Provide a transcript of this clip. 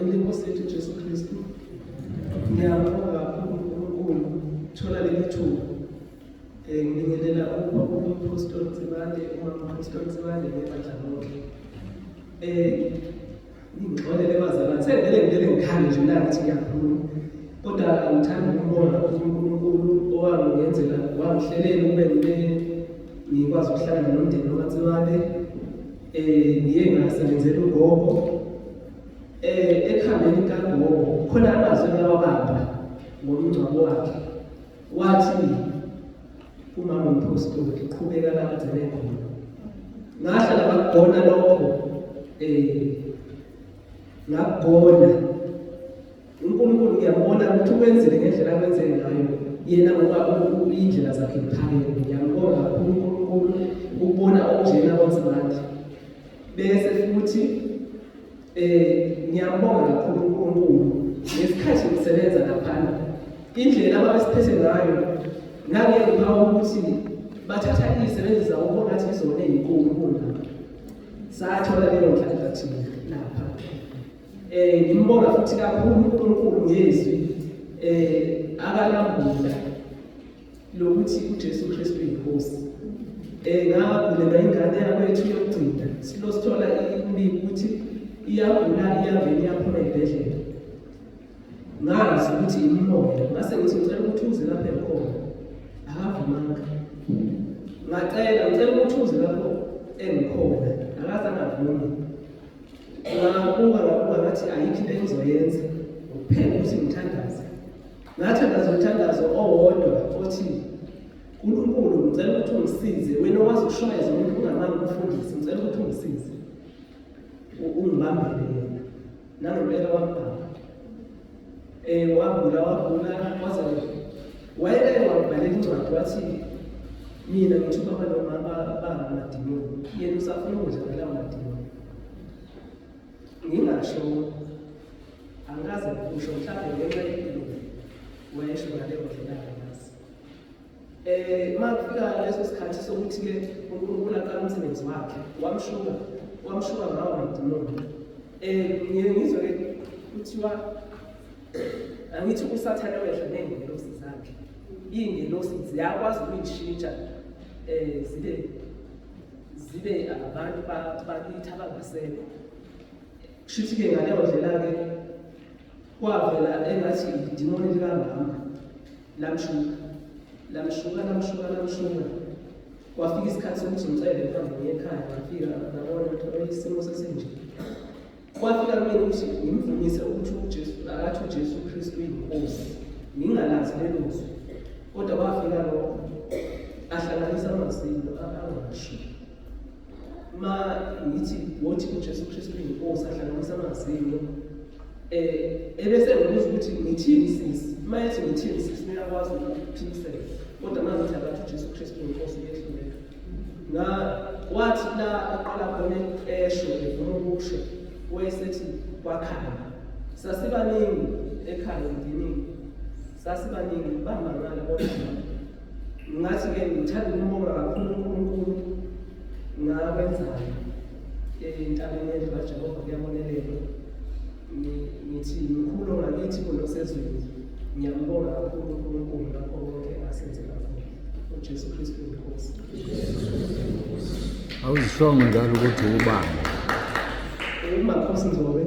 Inkosi yethu Jesu Kristu. Ngiyabonga kakhulu uNkulunkulu thola leli thuba. Ngibingelela ubaba uMpostoli Nsibande, umama uMpostoli Nsibande nebandla lonke. Ngingixolele bazalwane, sengivele ngivele ngikhale nje mina ngithi ngiyakhuluma. Kodwa ngithanda ukubonga uNkulunkulu owangenzela wangihlelela ukube ngibe ngikwazi ukuhlangana nomndeni wakwaNsibande. Ngiye ngasebenzela ugogo ekuhambeni kagogo khona amazwi engawabamba ngomngcwabo wakhe wathi umama umphostoli qhubeka la agcine khona ngahlala ngakubona lokho ngakubona uNkulunkulu ngiyambona ukuthi ukwenzile ngendlela akwenze ngayo yena ngoba indlela zakhe ziphakeme ngiyambonga kakhulu uNkulunkulu ukubona okunjena kwaNsibande bese futhi ngiyambonga kakhulu uNkulunkulu ngesikhathi ngisebenza laphana indlela ababesiphethe ngayo ngangeke ngiphawu ukuthi bathatha izisebenzi zabo bongathi izona ezinkulu kunabo sathola leyo nhlanhla thina lapha ngimbonga futhi kakhulu uNkulunkulu ngezwi akalambula lokuthi uJesu Kristu uyinkosi. Ngagulelwa ingane yakwethu yokugcina silo sithola imbiko ukuthi iyagula iyavela iyaphuma ebhedlela. Ngazi ukuthi imimoya ngase ngithi ngicela ukuthi uze lapha engikhona. Akavumanga. Ngacela ngicela ukuthi uze lapho engikhona. Akaze angavumi. Ngabuka ngabuka ngathi ayikho into engizoyenza. Kuphela ukuthi ngithandaze. Ngathandaza umthandazo owodwa othi uNkulunkulu ngicela ukuthi ungisize wena owazi ukushumayeza umuntu ungamanga umfundisi ngicela ukuthi ungisize ungibambele yena nangempela wambamba wagula wagula waze wayeke wangibhalela incwadi wathi mina ngithi ubaba nomama bangamadimoni yena usafuna ukudla ngalawo madimoni ngingasho angikaze ngikusho mhlawumbe ngenxa yempilo wayesho ngaleyo ndlela angazi uma kufika leso sikhathi sokuthi-ke uNkulunkulu aqala umsebenzi wakhe wamshuka wamshuka ngawo madimoni ngiye ngizwe-ke kuthiwa angithi uSathane wehla ney'ngelosi zakhe iy'ngelosi ziyakwazi ukuyishintsha zibe zibe abantu bakithi abangasekho kushuthi-ke ngaleyo ndlela-ke kwavela engathi idimoni likamama lamshuka lamshuka lamshuka lamshuka kwafika isikhathi sokuthi ngicele ngihambe ngiye ekhaya ngafika ngabona ukuthi isimo sesinje kwafika kumina ukuthi ngimvumise ukuthi uJesu akathi uJesu Kristu uyinkosi ngingalazi lelo zwi kodwa kwafika lokho ahlanganisa amazinyo angasho ma ngithi wothi uJesu Kristu uyinkosi ahlanganisa amazinyo ebese ngibuza ukuthi ngithini sisi uma ethi ngithini sisi uyakwazi ukuphimisela kodwa uma ngithi akathi uJesu Kristu uyinkosi uyehluleka nga wathi la aqala khona esho evuma ukusho wayesethi kwakhanya sasibaningi ekhaya emndenini sasibaningi bamangala kodwa ngathi-ke ngithanda ukumbonga kakhulu uNkulunkulu ngakwenzayo entabeni yendlu kaJehova kuyabonelelwa ngithi mkhulu ngakithi kunosezweni ngiyambonga kakhulu uNkulunkulu ngakho konke asenzela khona uJesu Kristu inkosi Awuzishongo njalo ukuthi ubani. Umakhosi Nzobe.